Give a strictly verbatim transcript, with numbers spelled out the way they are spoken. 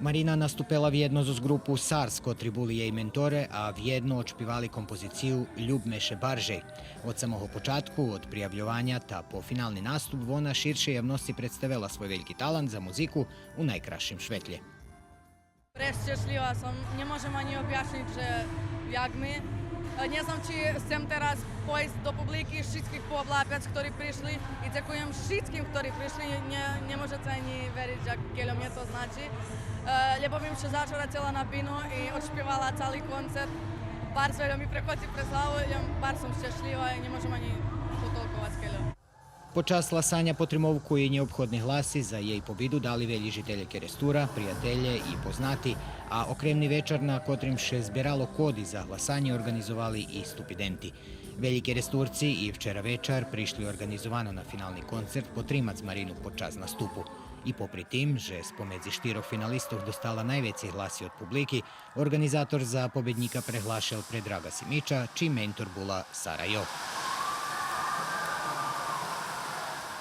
Марина наступела вєдно зоз ґрупу Сарс, котри були єй менторе, а вєдно одшпивали композицию Любме ше баржей. Од самого початку, од приявльованя та по финални наступ, вона ширшей явносци представела свой вельки талант за музику у найкрасшим шветлє. Прещешлїва сом, нє можем анї обяшнїц же як ми. Е, нє знам чи сцем тераз пойсц до публики, шицких пооблапяц, хтори пришли, и дзекуєм шицким, хтори пришли, нє, нє можеце анї вериц як кельо мнє то значи. Е, лєбо ми ше зачора цела на бину и одшпивала цали концерт. Барз вельо ми прехоци през главу, лєм барз сом щешлїва и нє можем анї потолковац кельо. Под час гласаня потримовку и нєобходни гласи за єй побиду дали велї жителє Керестура, приятелє и познати, а окремни вечар на котрим ше зберало коди за гласанє орґанизовали и ступиденти. Велї Керестурци и вчера вечар пришли орґанизовано на финални концерт потримац Марину под час наступу. И попри тим же спомедзи штирох финалистох достала найвецей гласи од публики, орґанизатор за победнїка преглашел Предрага Симича, чий ментор була Сара Йов.